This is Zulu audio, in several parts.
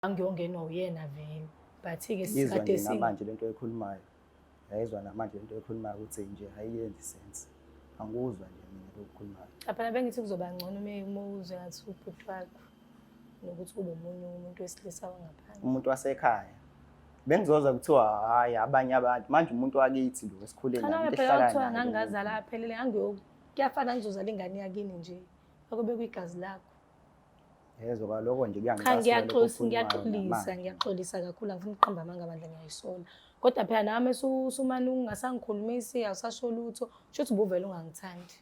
Angiyongenwa uyena vele but-ke Ngizwa sikade nje sing namanje lento oyikhulumayo. Ngiyayizwa namanje lento oyikhulumayo ukuthi nje ayiyenzi sense. Angikuzwa nje mina lokhu okukhulumayo. Cha phela bengithi kuzoba ngcono uma uzwe ngathi ubhuti wakho nokuthi kube omunye umuntu wesilisa wangaphandle. Umuntu wasekhaya. Bengizozwa kuthiwa hhayi abanye abantu manje umuntu wakithi lo esikhule Cha naye nawe umuntu phela esihlala kuthiwa naye lo muntu. ngangingazala aphelele kuyafana ngizozala ingane yakini nje akube kwigazi lakho. Yezwa kwaloko nje Cha kuyangicasula lokhu ngiyaxolisa okukhulunywayo ngiyaxolisa namanje. ngiyaxolisa kakhulu angifuni ukuqamba amanga bandla ngiyayisola. Kodwa phela nami usumane ungasangikhulumisi awusasho lutho shuthi ubuvele ungangithandi.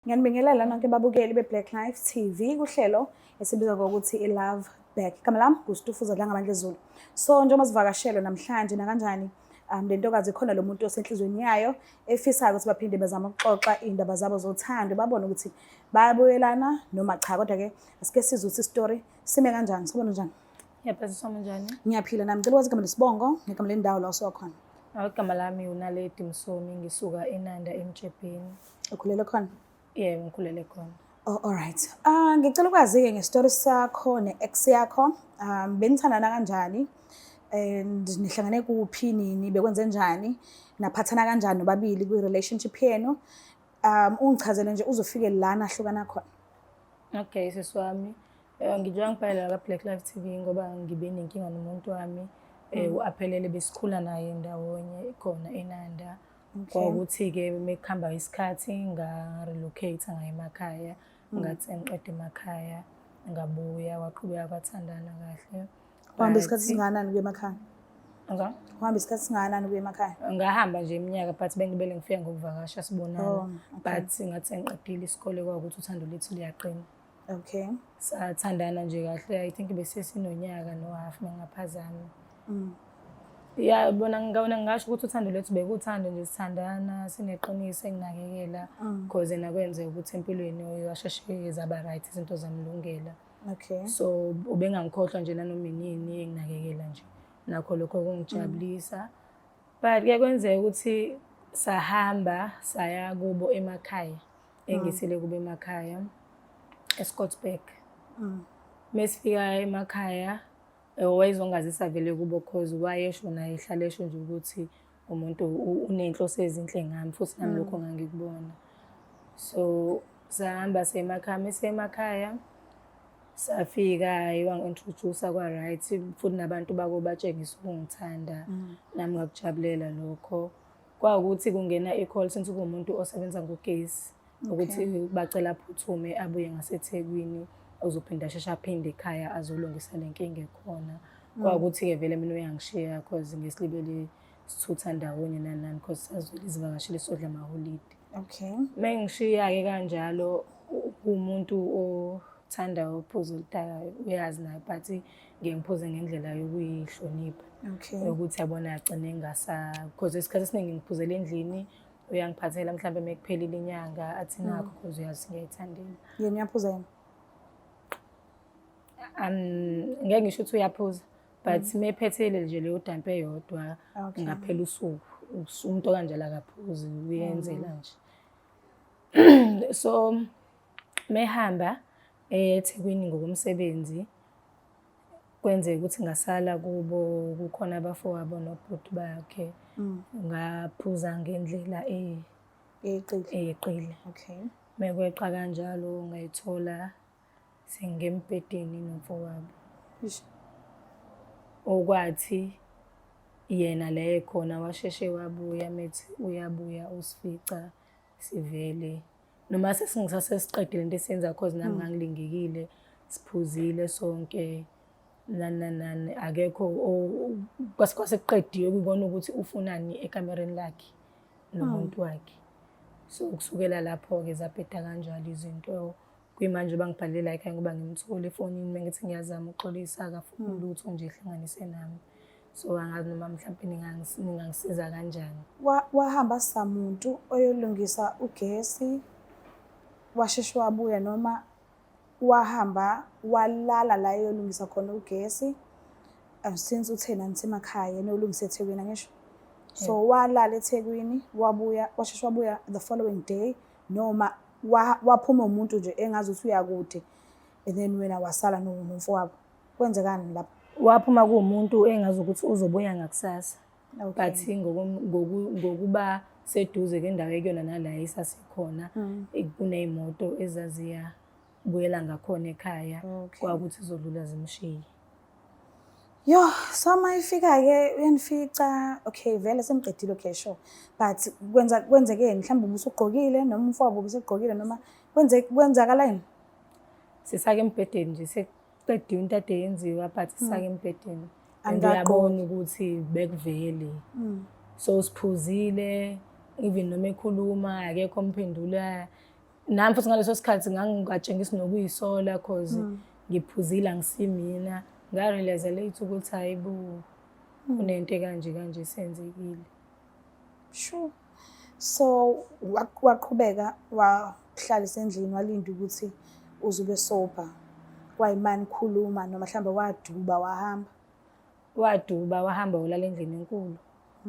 Ngiyanibingelela nonke babukeli be-Black Life TV kuhlelo esibiza ngokuthi i-Love Back. Igama lami nguStufuza Dlangamandla Zulu. So njengoba sivakashelwe namhlanje nakanjani le ntokazi khona lo muntu osenhlizweni yayo efisayo ukuthi baphinde bezame ukuxoxa iy'ndaba zabo zothando babone ukuthi bayabuyelana noma cha. Kodwa-ke asike sizwe ukuthi isitori sime kanjani, sibone njani? Ngiyaphila siswami njani? Ngiyaphila nami. Ngicela ukwazi igama lesibongo negama lendawo la osuka khona. Igama lami uNaledi Msomi ngisuka eNanda eMtshebheni. Ukhulele khona? Yebo, ngikhulele khona. Oh, all right. Ah, ngicela ukwazi-ke ngestori sakho ne-ex yakho. Benithandana kanjani? And nihlangane kuphi nini? Bekwenze njani? Naphathana kanjani nobabili kwi-relationship yenu? Ungichazele nje uzofike la nahlukana khona. Okay, sisi wami. Ngijoya ngibhalela ka Black Life TV ngoba ngibe nenkinga nomuntu wami. U-Aphelele besikhula naye ndawonye khona eNanda. Kwakuthi-ke mekuhamba isikhathi nga-relocate ngaya emakhaya, ngathi sengiqeda emakhaya ngabuya kwaqhubeka kwathandana kahle. Uhamba isikhathi singakanani kuya emakhaya? Nga? Uhamba isikhathi singakanani kuya emakhaya? Ngahamba nje iminyaka but bengibele ngifika ngokuvakasha sibonana. Oh, okay. But ngathi sengiqedile isikole kwawukuthi uthando lethu luyaqina. Okay. Sathandana nje kahle, I think bese sinonyaka no-half mengaphazami. Ya bona ngibona ngingasho ukuthi uthando lwethu bekuthando nje sithandana sineqiniso enginakekela because yena kwenzeka ukuthi empilweni washeshe zaba right izinto zamlungela. Okay. So ubengangikhohlwa nje nanoma inini enginakekela nje. Nakho lokho kungijabulisa. But kuye kwenzeka ukuthi sahamba saya kubo emakhaya. Engisile kubo emakhaya eScottsburg. Mesifika emakhaya wayezongazisa vele kubo cause wayesho naye ehlale esho nje ukuthi umuntu uney'nhloso ezinhle ngami futhi nami lokho ngangikubona. So sahamba semakhaya, mesemakhaya safika wangi-introduce-a kwa-right futhi nabantu bako batshengisa ukungithanda nami ngakujabulela lokho. Kwawukuthi kungena i-call since kuwumuntu osebenza ngogesi ukuthi bacela aphuthume abuye ngaseThekwini uzophinda asheshe aphinde ekhaya azolungisa le nkinga ekhona. Kwawukuthi-ke vele mina uyangishiya cause ngesilibele sithutha ndawonye nani nani cause sazwele izivakashile sodla amaholidi. Okay. Mengishiya-ke kanjalo umuntu othanda uphuzo oludakayo uyazi naye but ngike ngiphuze ngendlela yokuyihlonipha. Okay. Yokuthi yabona agcine engasa cause isikhathi esiningi ngiphuzela endlini uyangiphathela mhlawumbe mekuphelile inyanga athi nakho cause uyazi ngiyayithandela. Yena uyaphuza yena? Ngeke ngisho ukuthi uyaphuza but mephethele nje leyo damp eyodwa Okay. ngaphela usuku. Umuntu okanjalo akaphuzi uyenzela nje. So mehamba eThekwini ngokomsebenzi kwenzeka ukuthi ngasala kubo kukhona abafowabo nobhuti bakhe ngaphuza ngendlela Eyeqile. eyeqile. Okay. Mekweqa kanjalo ngayithola sengembhedeni nomfowabo. Eish. Okwathi yena la ekhona washeshe wabuya methi uyabuya usifica sivele noma sesingisasesiqedile into esiyenza cause nami ngangilingekile siphuzile sonke nani nani nani akekho kwase kuqediwe kubona ukuthi ufunani ekamereni lakhe nomuntu wakhe. So kusukela lapho-ke zabheda kanjalo izinto. Kuyimanje bangibhalela ekhaya ngoba ngimthole efonini mengithi ngiyazama ukuxolisa akafuni lutho nje ehlanganise nami. So angazi noma mhlawumbe ningangisiza kanjani. Wahamba samuntu oyolungisa ugesi washeshe wabuya noma wahamba walala la eyolungisa khona ugesi? Since uthe nanisemakhaya yena uyolungisa eThekwini angisho? So walala eThekwini, wabuya, washeshe wabuya the following day, noma waphuma umuntu nje engazi ukuthi uyakude, and then wena wasala nomfowabo? Kwenzekani lapho? Waphuma kuwumuntu engazi ukuthi uzobuya ngakusasa. But ngokuba seduze kendawo ekuyona nala esasikhona, kuney'moto ezaziya buyela ngakhona ekhaya. Kwakuthi izodlula zimshiye. Yo, so uma ifika-ke uyanifica, okay, vele seniqedile, okay, sure. But kwenzekeni? Mhlawumbe ubusugqokile noma umfowabo ubusegqokile, noma kwenzakalani? Sisake embhedeni nje, sekuqediwe into ade yenziwa, but sisake embhedeni. And Angikagqoki. uyabona ukuthi bekuvele. So siphuzile, even noma ekhuluma akekho omphendula. Nami futhi ngaleso sikhathi ngangingatshengisi nokuyisola, cause ngiphuzile, angisimina. Nga-realize late ukuthi hayi bo, kunento ekanje kanje esenzekile. Sure. So waqhubeka wahlalisa endlini, walinda ukuthi uze ube sober. Kwayimani khuluma, noma mhlawumbe waduba wahamba? Waduba wahamba, ulala endlini enkulu.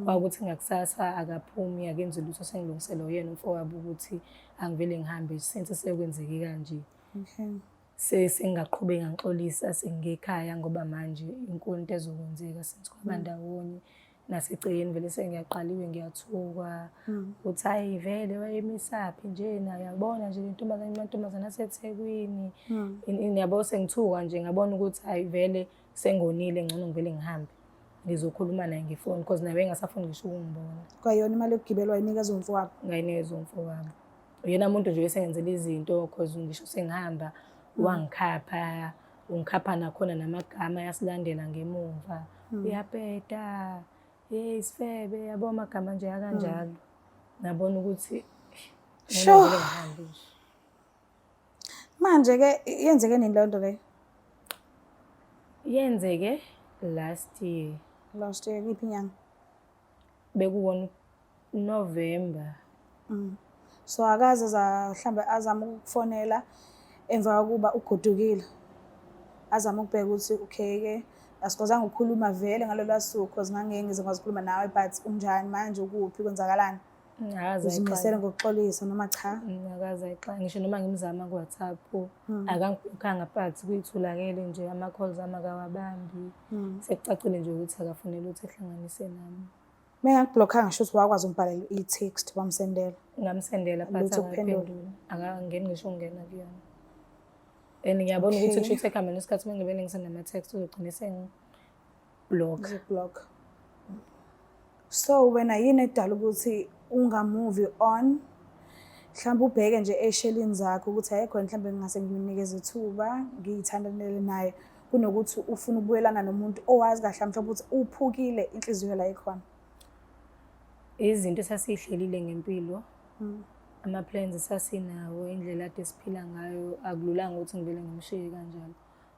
Kwakuthi ngakusasa akaphumi, akenzi lutho, sengilungisela uyena umfowabo ukuthi angivele ngihambe since sekwenzeke kanje. Sengingaqhubeka ngixolisa sengiyekhaya, ngoba manje inkulu into ezokwenzeka since kwaba ndawonye. Nasegcekeni vele sengiyaqaliwe, ngiyathukwa ukuthi hayi vele wayemisaphi njena, uyabona nje le ntombazane, amantombazane aseThekwini. Yabo, sengithuka nje, ngabona ukuthi hayi vele sengonile, ngcono ngivele ngihambe. Ngizokhuluma naye ngefoni, because naye wayengasafuni ngisho ukungibona. Kwayona imali yokugibela wayinikeza umfowabo? Ngayinikeza umfowabo. Uyena muntu nje wesengenzela izinto, cause ngisho sengihamba wangikhapha, ungikhapha nakhona namagama ayasilandela ngemumva. Uyabheda, hey sifebe, yabo, amagama nje akanjalo. Ngabona ukuthi ngcono vele ngihambe nje. Manje-ke yenzeke nini leyo nto leyo? Yenzeke last year. Last year, kuyiphi inyanga? Bekuwona November. So akaze mhlawumbe azame ukukufonela emva kokuba ugodukile? Azame ukubheka ukuthi okay-ke, asikwazanga ukukhuluma vele ngaloluya suku cause ngangeke ngize ngikwazi ukukhuluma nawe, but unjani manje, ukuphi, kwenzakalani? Akaze. Uzimisele ngokuxolisa noma cha? Akaze ayixaka, ngisho noma ngimzama ku-WhatsApp akangiblockanga, but kuyithulakele nje, ama-calls ami akawabambi. Sekucacile nje ukuthi akafuneli ukuthi ehlanganise nami. Mengakublockanga, sho ukuthi wakwazi umbhalela i-text, wamsendela? Ngamsendela, but Lutho ukuphendula. akaphendula, akangeni ngisho ukungena kuyona. And ngiyabona ukuthi kusho ukuthi ekuhambeni kwesikhathi uma ngivele ngisenda ama-text uzogcina esengi-block. Uzoblock. So wena yini edala ukuthi unga-move on? Mhlawumbe ubheke nje ey'shelini zakho ukuthi ayekho mhlawumbe ngingase ngimnikeze ithuba ngiyithandanele naye, kunokuthi ufune ukubuyelana nomuntu owazi kahle mhlawumbe ukuthi uphukile inhliziyo la ikhona. Izinto esasiyihlelile ngempilo, ama-plans esasinawo, indlela ade siphila ngayo, akululanga ukuthi ngivele ngimshiye kanjalo,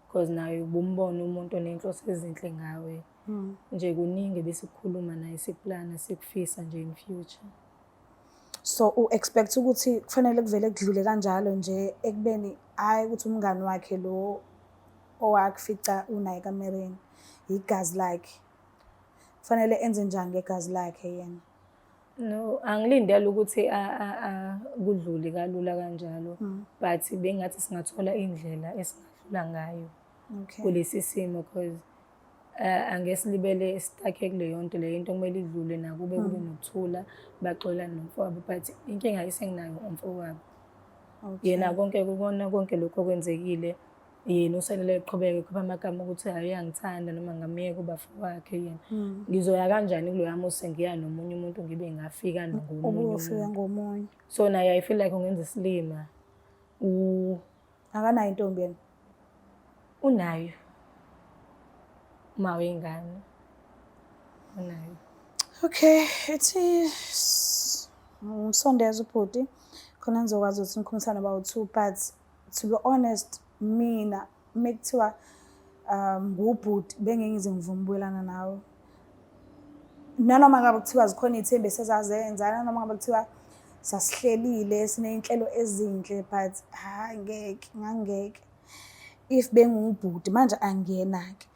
because naye ubumbona umuntu oney'nhloso ezinhle ngawe. Nje kuningi ebesikukhuluma naye, sikuplana, sikufisa nje in future. So u-expect ukuthi kufanele kuvele kudlule kanjalo nje, ekubeni hhayi ukuthi umngani wakhe lo owakufica unaye ekamereni, igazi lakhe? Kufanele enze njani ngegazi lakhe yena? No, angilindele ukuthi kudlule kalula kanjalo, but bengathi singathola indlela esingadlula ngayo kulesi simo, cause angeke silibele stuck kuleyo nto leyo. Into kumele idlule, nakube kube nokuthula, baxolane nomfowabo. But inkinga esenginayo umfowabo. Yena konke kubona konke lokhu okwenzekile, yena usalele eqhubeka ekhupha amagama ukuthi hayi uyangithanda, noma ngamyeka ubafo wakhe yena. Ngizoya kanjani kuloya muzi sengiya nomunye umuntu, ngibe ngafika ngomunye Ubufika umuntu? ngomunye. So naye I feel like ungenza isilima. Akanayo intombi yena? Unayo. Uma wengane. Unayo. Okay, ithi ngisondeze ubhuti khona nizokwazi ukuthi nikhulumisane about-two, but to be honest, mina mekuthiwa ngubhuti, bengeke ngize ngivume ukubuyelana nawe. Nanoma ngabe kuthiwa zikhona iy'thembu esezazenza, nanoma ngabe kuthiwa sasihlelile, siney'nhlelo ezinhle, but hhayi, ngeke, ngangeke. If bengiwubhuti manje angiyena-ke.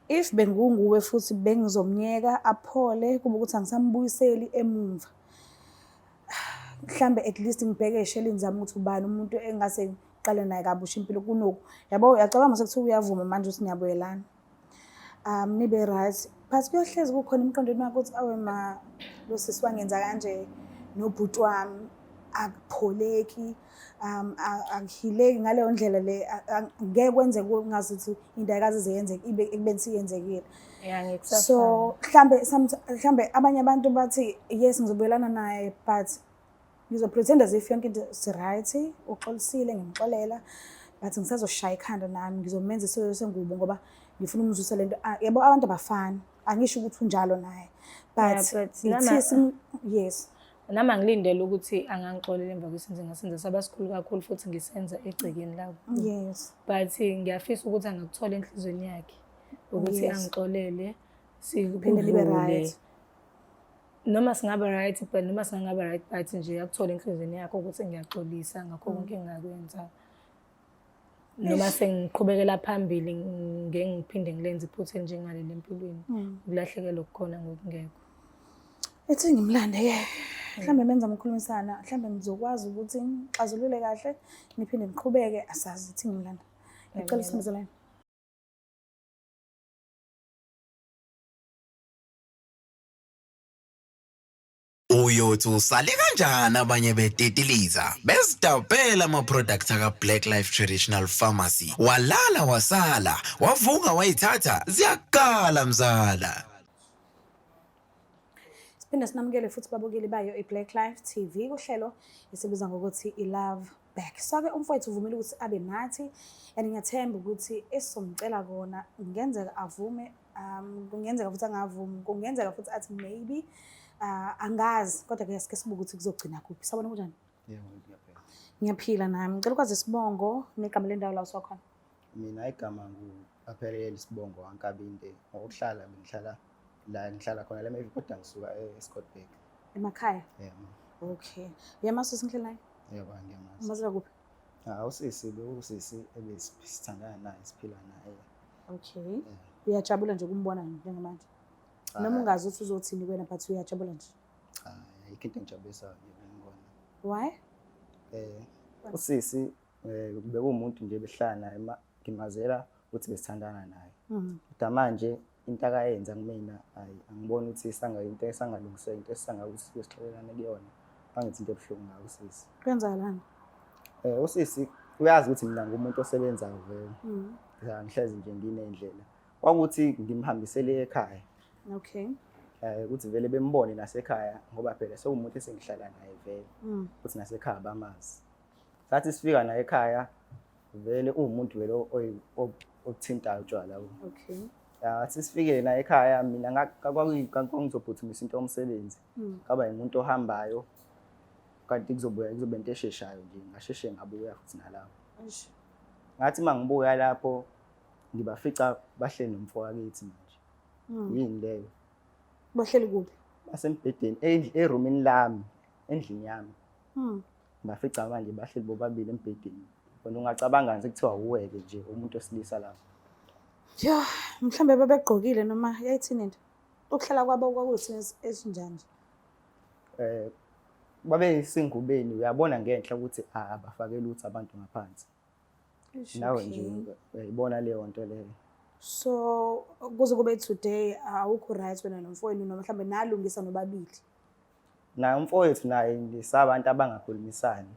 If benginguwe futhi bengizomyeka aphole kube ukuthi angisambuyiseli emumva. Mhlambe at least ngibheke ey'shelini zami ukuthi ubani umuntu engingase ngiqale naye kabusha impilo kunoku. Yabo uyacabanga sekuthiwa uyavuma manje ukuthi niyabuyelana. Nibe right but kuyohlezi kukhona emqondweni wakho ukuthi awe ma lo sisi wangenza kanje nobhuti wami akupholeki akuhileki ngaleyo ndlela le ngeke kwenzeke kungazuthi into ayikaze ize yenzeke ibe ekubeni siyenzekile. Yeah, ngikusafana. So mhlambe mhlambe abanye abantu bathi yes ngizobuyelana naye but ngizopretend as if yonke into si-right, uxolisile ngimxolela but ngisazoshaya ikhanda nami ngizomenza isilo sengubo ngoba ngifuna umzwisa lento. Ah, yabo abantu abafani, angisho ukuthi unjalo naye but Yeah, but ithi yes. Nami angilindele ukuthi angangixolela emva kwesenzo engasenza saba sikhulu kakhulu futhi ngisenza egcekeni labo. Yes. But ngiyafisa ukuthi angakuthola enhliziyweni yakhe ukuthi angixolele Phinde libe sikudlule. right. Noma singaba right but noma singangaba right but nje akuthola enhliziyweni yakhe ukuthi ngiyaxolisa ngakho konke engingakwenza. Noma sengiqhubekela phambili ngeke ngiphinde ngilenze iphutha elinjengaleli empilweni. Ukulahlekelwa okukhona ngokungekho. Ethi ngimlande-ke mhlawumbe menza umkhulumisana mhlawumbe ngizokwazi ukuthi ngixazulule kahle niphinde niqhubeke asazi ithi ngimlanda. Ngicela usimbizelane. Uyothi usale kanjani abanye betitiliza bezidabhela ama-product aka-Black Life Traditional Pharmacy walala wasala wavuka wayithatha ziyakala mzala. Siphinde sinamukele futhi babukeli bayo i-Black Life TV kuhlelo esibiza ngokuthi i-Love Back. So-ke umfowethu uvumile ukuthi abe nathi and ngiyathemba ukuthi esizomcela kona kungenzeka avume kungenzeka futhi angavumi, kungenzeka futhi athi maybe angazi kodwa ke sike sibuke ukuthi kuzogcina kuphi. Sawubona kunjani? Yebo, ngiyaphila. Ngiyaphila nami. Ngicela ukwazi isibongo negama lendawo la usuka khona. Mina igama ngu-Aphelele isibongo waNkabinde. Ngokuhlala bengihlala la ngihlala khona la maybe kodwa ngisuka eScottburgh. Emakhaya? Yebo. Okay. Uyamazi usisi ngihleli naye? Yebo, ngiyamazi. Umazela kuphi? Ah, usisi bewusisi ebesithandana naye siphila naye. Okay. Yeah. Uyajabula nje ukumbona njengamanje? Cha. Noma ungazi ukuthi uzothini kuwena but uyajabula nje. Cha, ayikho into engijabulisayo nje ukumbona. Why? Usisi bekuwumuntu nje behlala naye ngimazela ukuthi besithandana naye. Kodwa manje into akayenza kumina hayi angiboni ukuthi isanga into esangalungiseka into esanga ukuthi sixolelane kuyona. Bangithi into ebuhlungu ngayo usisi. Kwenzakalani? Usisi uyazi ukuthi mina ngumuntu osebenzayo vele. Ngihlezi nje nginendlela. Kwakuthi ngimhambisele ekhaya. Okay. Ukuthi vele bembone nasekhaya ngoba phela sewumuntu esengihlala naye vele. Ukuthi nasekhaya bamazi. Sathi sifika naye ekhaya vele uwumuntu vele othintayo utshwala. Okay. Athi sifike naye ekhaya mina kwangizophuthumisa into yomsebenzi. Ngaba umuntu ohambayo kanti kuzobuya kuzobe into esheshayo nje ngasheshe ngabuya futhi nalapho. Ngathi mangibuya lapho ngibafica bahleli nomfowethu manje. Yini leyo? Bahleli kuphi? Basembhedeni erumini lami, endlini yami. Ngibafica manje bahleli bobabili embhedeni. Wena ungacabanga nje kuthiwa uweke nje umuntu osilisa lapho. Yo, mhlambe babegqokile noma yayithini into? Ukuhlala kwabo kwakuyisimo esinjani nje? Babe singubeni uyabona ngenhla ukuthi abafake lutho abantu ngaphansi. Nawe nje uyayibona leyo nto leyo. So kuze kube today awukho right wena nomfowenu noma mhlambe nalungisa nobabili. Naye umfowethu naye ngisabantu abangakhulumisani.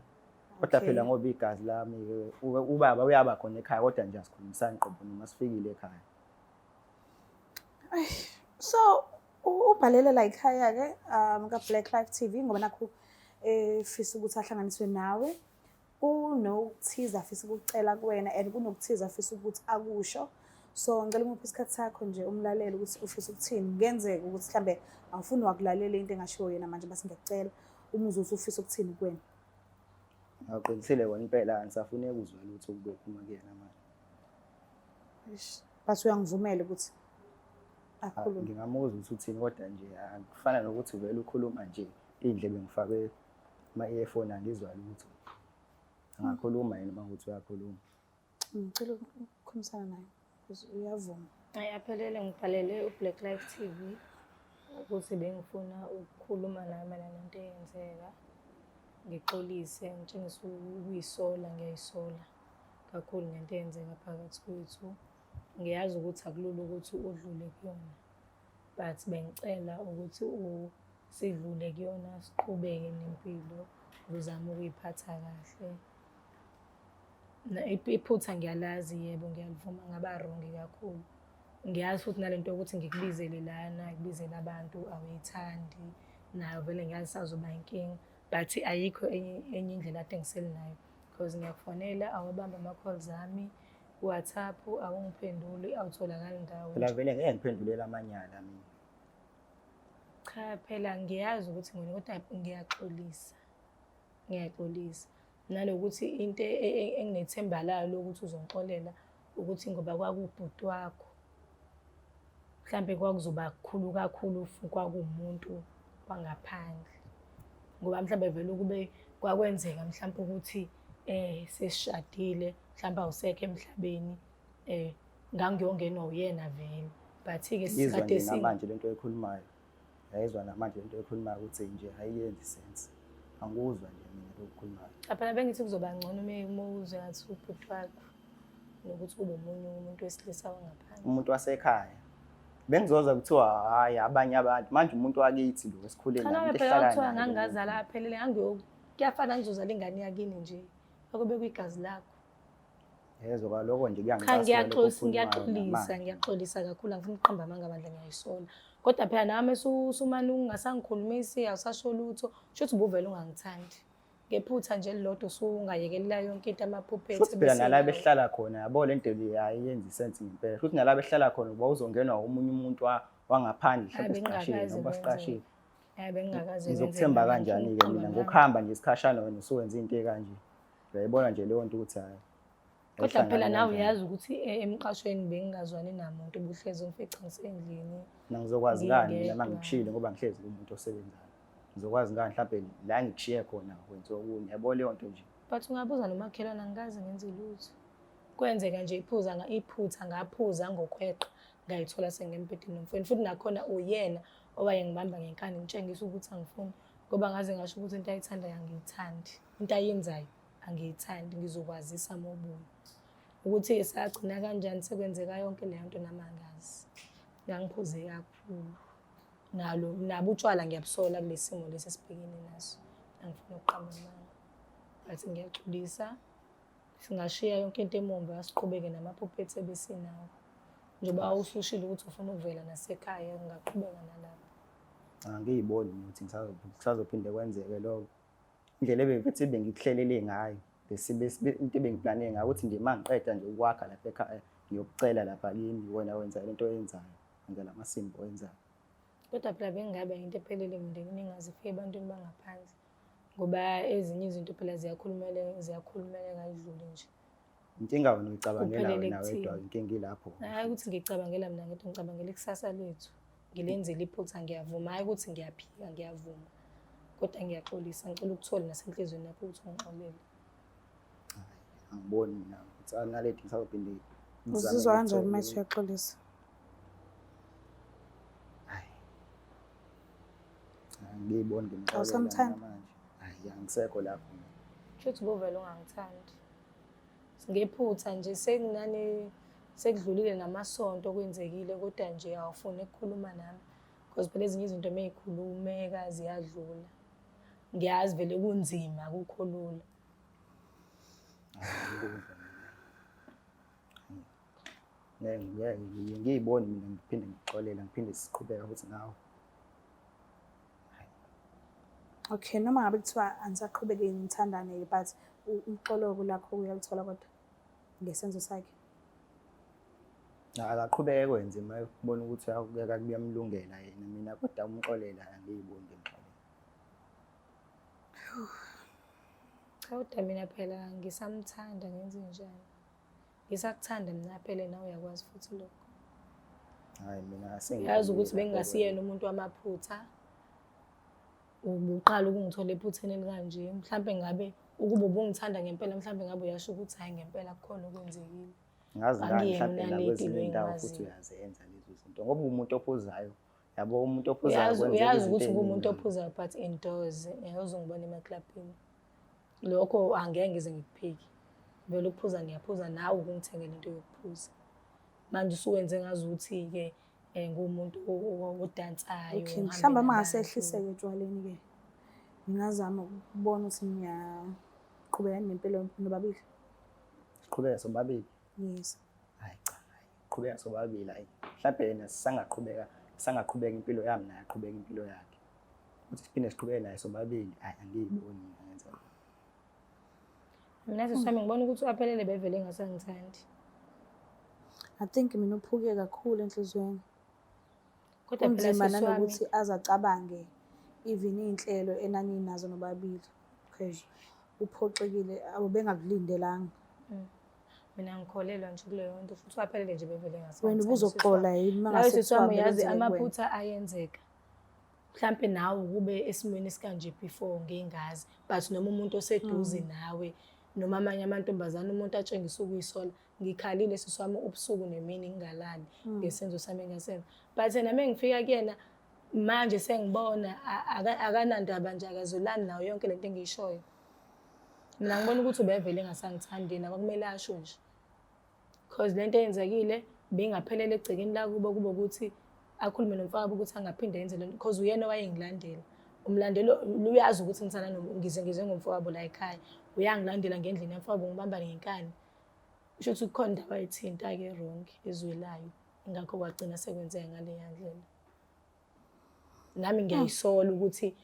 Kodwa phela ngoba igazi lami ubaba uyaba khona ekhaya kodwa nje asikhulumisani qobo noma sifikile ekhaya. So ubhalele la ekhaya ke ka Black Life TV ngoba nakho efisa ukuthi ahlanganiswe nawe. Kunokuthize afisa ukucela kuwena and kunokuthize afisa ukuthi akusho. So ngicela umuphe isikhathi sakho nje umlalele ukuthi ufisa ukuthini. Kungenzeka ukuthi mhlambe awufuni wakulalela into engashiwo yena manje bese ngiyacela umuzwe ukuthi ufisa ukuthini kuwena. Awuqinisile wena impela angisafuni ukuzwa lutho kube phuma kuyena manje. Eish, but uyangivumela ukuthi akhulume. Ngingamuzwa ukuthi uthini kodwa nje akufana nokuthi vele ukhuluma nje indlebe ngifake ama-earphone angizwa lutho. Angakhuluma yena uma ukuthi uyakhuluma. Ngicela Ukukhulumisana naye because uyavuma. Hayi aphelele ngibhalele u-Black Life TV ukuthi bengifuna ukukhuluma naye mayelana nento eyenzeka. Ngixolise ngitshengise ukuyisola, ngiyayisola kakhulu ngento eyenzeka phakathi kwethu. Ngiyazi ukuthi akulula ukuthi udlule kuyona but bengicela ukuthi sidlule kuyona siqhubeke nempilo, ngizame ukuyiphatha kahle. Iphutha ngiyalazi yebo, ngiyalivuma ngaba wrong kakhulu. Ngiyazi futhi nale nto yokuthi ngikubizele lana, ngikubizele abantu awuyithandi, nayo vele ngiyazi isazoba inkinga but ayikho enye enye indlela ade ngiselinayo because ngiyakufonela awabambi ama-calls ami, ku-WhatsApp awungiphenduli, awutholakali ndawo. Phela vele ngeke ngiphendulele amanyala mina. Cha phela ngiyazi ukuthi ngone kodwa ngiyaxolisa, ngiyaxolisa. Nanokuthi into enginethemba layo lokuthi uzongixolela ukuthi ngoba kwakuwubhuti wakho, mhlampe kwakuzoba kukhulu kakhulu kwakuwumuntu wangaphandle. Ngoba mhlambe vele ukube kwakwenzeka mhlampe ukuthi sesishadile, mhlampe awusekho emhlabeni, ngangiyongenwa uyena vele. But-ke Ngizwa nje namanje lento oyikhulumayo. Ngiyayizwa namanje lento oyikhulumayo ukuthi nje ayiyenzi sense. Angikuzwa nje mina lokhu okhulumayo. Cha phela bengithi kuzoba ngcono uma uzwe ngathi ubhuti wakho nokuthi kube omunye umuntu wesilisa wangaphandle. Umuntu wasekhaya. Bengizoza kuthiwa hhayi abanye abantu manje umuntu wakithi lo esikhule Cha naye nawe umuntu phela esihlala kuthiwa naye lo muntu. ngangingazala aphelele kuyafana ngizozala ingane yakini nje. Akube kwigazi lakho. Yezwa kwaloko nje Cha kuyangicasula lokhu ngiyaxolisa okukhulumayo ngiyaxolisa namanje. ngiyaxolisa kakhulu angifuni ukuqamba amanga bandla ngiyayisola. Kodwa phela nami usumane ungasangikhulumisi awusasho lutho shuthi ubuvele ungangithandi. Ngephutha nje elilodwa usungayekelela yonke into amaphupho ethu Futhi phela nala ebesinawo. behlala khona yabo le nto le ayenzi sense ngempela. Futhi nala behlala khona uba uzongenwa omunye umuntu wangaphandle Hayi mhlawumbe siqashile bengingakaze noma kwenzeke. siqashile. Hayi bengingakaze Ngizokuthemba kwenzeke, angifuni kanjani-ke ukuqamba mina amanga. ngokuhamba nje isikhashana wena usuwenza into ekanje. Uyayibona nje leyo nto ukuthi hhayi. Kodwa phela ayihlangani nawe kanjani. uyazi ukuthi emqashweni bengingazwani namuntu ubuhlezi ungifica ngisendlini. Mina ngizokwazi ngani mina uma Ngingedwa. ngikushiyile ngoba ngihlezi kumuntu osebenzayo. Ngizokwazi ngani mhlampe la engikushiye khona kwenziwa okunye. Yabo leyo nto nje. But ungabuza nomakhelwane angikaze ngenze lutho. Kwenzeka nje iphuza iphutha ngaphuza ngokweqa ngayithola sengembhedeni nomfowenu futhi nakhona uyena owayengibamba ngenkani ngitshengisa ukuthi angifuni ngoba ngaze ngasho ukuthi into ayithandayo angiyithandi, into ayenzayo angiyithandi ngizokwazisa uma ubuya. Ukuthi sagcina kanjani sekwenzeka yonke leyo nto nami angazi. Ngangiphuze kakhulu. Nalo nabo utshwala ngiyabusola kule simo lesi esibhekene naso. Angifuni ukuqamba amanga. But ngiyaxolisa. Singashiya yonke into emumva siqhubeke namaphupho ethu ebesinawo. Njengoba usushilo ukuthi ufuna ukuvela nasekhaya ngingaqhubeka nalapho. Angiyiboni mina ukuthi kusazophinde kwenzeke lokho. Indlela ebebethi bengikuhlelele ngayo into ebengiplane ngayo ukuthi nje uma ngiqeda nje ukwakha lapha ekhaya ngiyokucela lapha kimi wena wenza lento oyenzayo, wenza la masimba owenzayo. Kodwa phela bengingaba into ephelele emndenini engaze ifike ebantwini bangaphandle ngoba ezinye izinto phela ziyakhulumeleka ziyakhulumeleka idlule nje. Inkinga wena uyicabangela Kuphelele wena wedwa, kuthini? inkinga ilapho. Hhayi ukuthi ngicabangela mina ngedwa, ngicabangela ikusasa lethu. Ngilenzile iphutha ngiyavuma, hhayi ukuthi ngiyaphika ngiyavuma. Kodwa ngiyaxolisa, ngicela ukuthole nasenhliziyweni yakho ukuthi ungixolele. Angiboni mina ukuthi naledi ngisazophinde ngizame Uzizwa kanjani ngithole uma ethi uyaxolisa? Hhayi. Angiyiboni ngimxolela Awusamthandi? mina manje. Hhayi, angisekho lapho mina. Shuthi ubuvele ungangithandi. Ngephutha nje sekunani sekudlulile namasonto okwenzekile kodwa nje awufuni ukukhuluma nami because phela ezinye izinto uma y'khulumeka ziyadlula. Ngiyazi vele kunzima akukho lula. Angikuzwa mina. Ngeke ngeke ngiyiboni mina ngiphinde ngikuxolele ngiphinde siqhubeke futhi nawe. Okay, noma ngabe kuthiwa anisaqhubeki nithandane but uxolo lakho uyaluthola kodwa ngesenzo sakhe. Akaqhubeke kwenze uma ebona ukuthi kuyamlungela yena mina kodwa umxolela angiyiboni ngimxolela. Cha kodwa mina phela ngisamthanda ngenze njani? Ngisakuthanda mina phela nawe uyakwazi futhi lokho. Hayi mina Uyazi ukuthi sengidlulile lapho bengingasiyena umuntu wamaphutha. Ubuqala ukungithola ephutheni elikanje. Mhlampe ngabe ukuba ubungithanda ngempela mhlampe ngabe uyasho ukuthi hhayi ngempela kukhona okwenzekile. Ngazi ngani Angiyena mhlawumbe unaledi nakwezinye lo iy'ndawo futhi engimaziyo. uyazenza lezo zinto ngoba uwumuntu ophuzayo, yabo, umuntu ophuzayo Uyazi, kwenzeka uyazi izinto ukuthi nguwumuntu ey'ningi. ophuzayo, but indoors ngeke uze ungibone emaklabhini. Lokho angeke ngize ngikuphike. Vele ukuphuza ngiyaphuza, nawe ukungithengela into yokuphuza. Manje usuwenze ngazuthi-ke nguwumuntu odansayo, Okay, ngihambe mhlawumbe uma nabantu. ngase ehliseke etshwaleni-ke, ngingazama ukubona ukuthi ngiyaqhubeka nempilo nobabili. Siqhubeke sobabili? Yes. Hayi cha, hayi qhubeka sobabili, hayi. Mhlawumbe yena sisangaqhubeka, sisangaqhubeka impilo yami naye aqhubeke impilo yakhe. Ukuthi siphinde siqhubeke naye sobabili, hayi angiyiboni mina ngenza lokho. Mina sisi wami ngibona ukuthi uAphelele bevele engasangithandi. I think mina uphuke kakhulu enhliziyweni. Kodwa phela Kunzima sisi wami nanokuthi aze acabange even iy'nhlelo enaninazo nobabili because uphoxekile awubengakulindelanga. Mina ngikholelwa nje kuleyo nto futhi uAphelele nje bevele Wena engasangithandi sisi ubuzoxola wami. yini uma Nawe ngase sisi kuthiwa wami uyazi bekwenzeke kuwena? amaphutha ayenzeka. Mhlampe nawe kube esimweni esikanje before ngingazi, but noma umuntu oseduze nawe noma amanye amantombazane umuntu atshengisa ukuyisola, ngikhalile sisi wami ubusuku nemini ngingalali ngesenzo sami engasenza. But yena mengifika kuyena manje sengibona akanandaba nje, akazwelani nayo yonke lento engiyishoyo. Mina ngibona ukuthi ubevele engasangithandi yena, kwakumele asho nje. Because lento eyenzekile bingaphelele egcekeni lakubo, kube ukuthi akhulume nomfowabo ukuthi angaphinde enze lento, because uyena owayengilandela. Umlandelo uyazi ukuthi ngithanda ngize ngize ngomfowabo la ekhaya. Uyangilandela ngendlini yamfowabo, ngibamba ngenkani. Kusho ukuthi kukhona indawo ayithinta-ke wrong ezwelayo. Ingakho kwagcina sekwenzeka ngaleya ndlela. Nami ngiyayisola ukuthi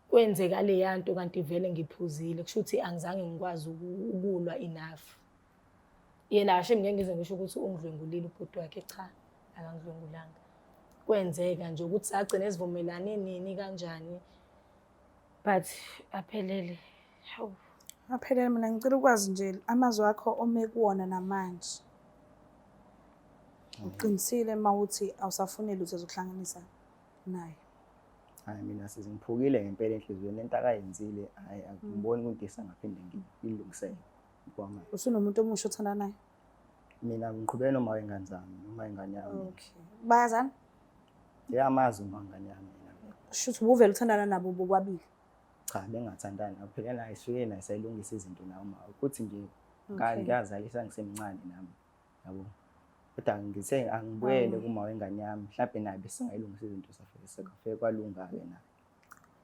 kwenzeka leya nto kanti vele ngiphuzile, kusho ukuthi angizange ngikwazi ukulwa enough. Yena ashe ngeke ngize ngisho ukuthi ungidlwengulile ubhuti wakhe, cha, akangidlwengulanga. Kwenzeka nje ukuthi sagcina esivumelane nini kanjani, but aphelele. Hawu. Aphelele, mina ngicela ukwazi nje amazwi akho ome kuwona namanje. Uqinisile uma uthi awusafuni lutho zokuhlanganisa naye? Hayi mina sisi ngiphukile ngempela enhliziyweni, lento akayenzile hayi angiboni ukuthi isangaphinde ngiyilungisele kwamanje. Usunomuntu omusha othandana naye? Mina ngiqhubeke noma wengane zami noma ingane yami. Okay. Bayazana? Ngiyamazi uma ingane yami mina. Shuthi ubuvele uthandana nabo bobabili? Cha, bengathandani. Phela naye sifike naye sayilungisa izinto nawe uma ukuthi nje Okay. ngiyazalisa ngisemncane nami. Yabo. Kodwa ngithe angibuyele kuma wengane yami, mhlawumbe naye besingayilungisa izinto safike sekafike kwalunga-ke naye.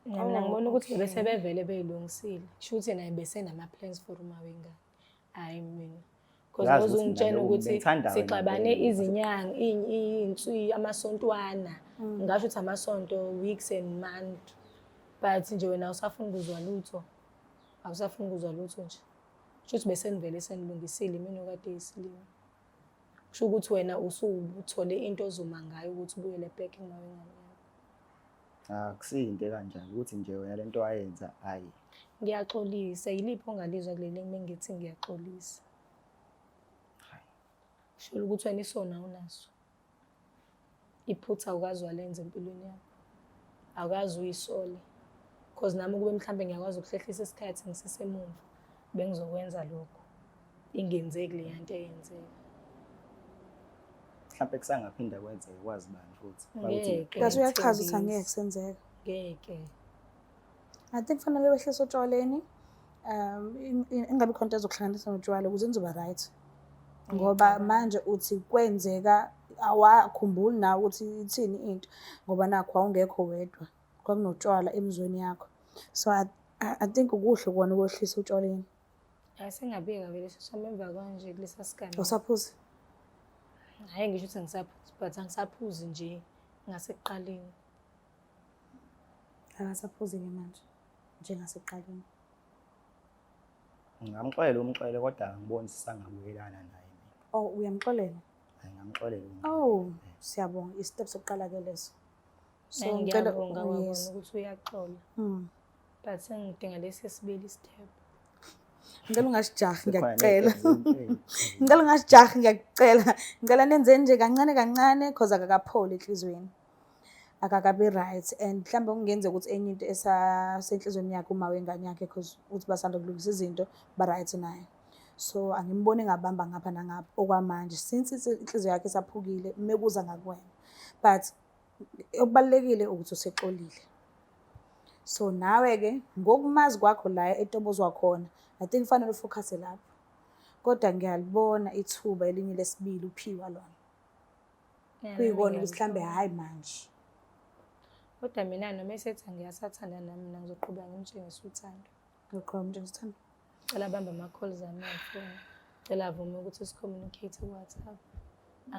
Mina ngibona ukuthi Okay. bese bevele beyilungisile. Kusho ukuthi naye bese nama-plans for uma wengane. Hhayi mina. Because Uyazi ukuthi ngozungitshela mina ukuthi bengithanda wena sixabane vele. izinyanga, amasontwana. Ngingasho ukuthi amasonto, weeks and month. But nje wena awusafuni ukuzwa lutho. Awusafuni ukuzwa lutho nje. Kusho ukuthi bese nivele senilungisile, mina okade isilima. Kusho ukuthi wena usuthole into ozoma ngayo ukuthi ubuyele back kuma wengane yakho. Akusiyinto ekanjalo ukuthi nje wena lento wayenza hayi. Ngiyaxolisa, yiliphi ongalizwa kuleli mengithi ngiyaxolisa? Kusho ukuthi wena isona unaso. Iphutha awukazi walenza empilweni yakho. Awukazi uyisole. Because nami kube mhlambe ngiyakwazi ukuhlehlisa isikhathi ngisesemumva, bengizokwenza lokho. Ingenzeki le nto eyenzeka. Mhlambe kusangaphinda kwenzeke kwazi bani futhi. Bakuthi Ngeke. Kathi uyachaza ukuthi angeke ngithembise. kusenzeka. Ngeke. I think kufanele wehlise otshwaleni. Ingabi khona into ezokuhlanganisa notshwala ukuze nizoba right. Ngoba manje uthi kwenzeka awakhumbuli nawe ukuthi ithini into ngoba nakho wawungekho wedwa, kwakunotshwala emizweni yakho. So I think kuhle kona ukwehlisa utshwaleni. Hayi sengabika vele sisi wami emva kwanje kulesa sigameko. Awusaphuzi? Hhayi ngisho ukuthi angisaphuzi, but angisaphuzi nje ngasekuqaleni. Akasaphuzi-ke manje njengasekuqaleni. Ngingamxolela umxolele kodwa angiboni sisangabuyelana naye mina. Oh, uyamxolela? Hayi ngingamxolela umxolele. Oh, siyabonga. I-step sokuqala-ke leso. So ngicela Ngiyabonga kwabona yes. ukuthi uyaxola. But sengidinga lesi sibili step. Ngicela ungasijahi Sekhona ngiyakucela. ney'nto Ngicela ungasijahi ngiyakucela. Ngicela nenzeni nje kancane kancane cause akakapholi enhliziyweni. Akakabi right and mhlawumbe kungenzeka ukuthi enye into esasenhliziyweni yakhe uma wengane yakhe cause uthi basanda kulungisa izinto ba right naye. So angimboni engabamba ngapha nangapha okwamanje since inhliziyo yakhe isaphukile mekuza ngakuwena. But okubalulekile ukuthi usexolile. So nawe-ke ngokumazi kwakho la etobozwa khona, I think kufanele ufokhase lapho. Kodwa ngiyalibona ithuba elinye lesibili uphiwa lona. Kuyikona ukuthi mhlambe hhayi manje. Kodwa mina noma esethi angiyasathanda nami mina ngizoqhubeka ngimtshengise uthando. Ngizoqhubeka ngimtshengise uthando. Cela abambe ama-calls ami angifoni. Cela avume ukuthi si-communicate ku-WhatsApp.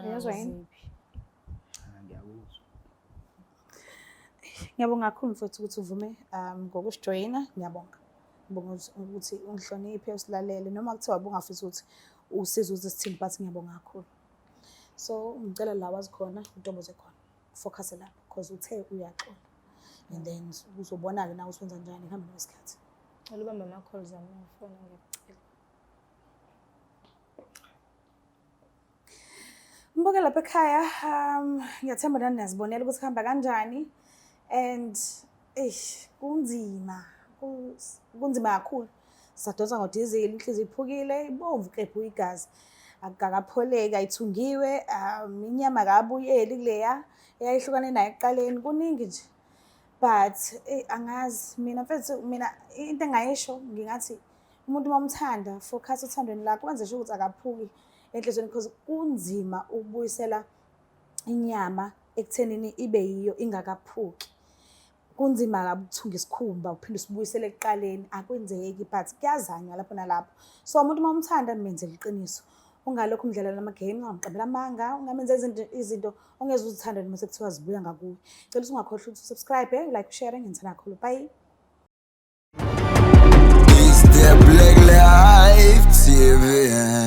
Uyezwa yini? Angangiziphi. Cha, ngiyakuzwa. Ngiyabonga kakhulu mfowethu ukuthi uvume ngokusijoyina. Ngiyabonga. Ngibonga ukuthi ungihloniphe usilalele noma kuthiwa ubungafisi ukuthi usize ukuthi sithini but ngiyabonga kakhulu. So ngicela la wazi khona utoboze khona. Focus lapho because uthe uyaxola. And then uzobona-ke nawe ukuthi wenza njani ekuhambeni kwesikhathi. Cela ubambe ama-calls ami angifoni ngiyakucela. Mbuke lapha ekhaya, ngiyathemba nani niyazibonela ukuthi kuhamba kanjani and eish kunzima, kunzima kakhulu. Sadonsa ngodizili, inhliziyo iphukile, ibomvu klebhu igazi. Akukakapholeki, ayithungiwe, inyama akabuyeli kuleya eyayihlukane nayo ekuqaleni, kuningi nje. But angazi mina mfethu, mina into engingayisho ngingathi umuntu uma umthanda focus othandweni lakho, wenze sure ukuthi akaphuki enhliziyweni because kunzima ukubuyisela inyama ekuthenini ibe yiyo ingakaphuki. Kunzima kabi ukuthunga isikhumba uphinde usibuyisele ekuqaleni, akwenzeki but kuyazanywa lapho nalapho. So umuntu uma umthanda menzele iqiniso. Ungalokhu umdlalela ama-game, ungamqambela amanga, ungamenzi izinto ongeze uzithande noma sekuthiwa zibuya ngakuwe. Cela ukuthi ungakhohlwa ukuthi usubscribe, like, share, ngithanda kakhulu. Bye. It's the Black Life TV.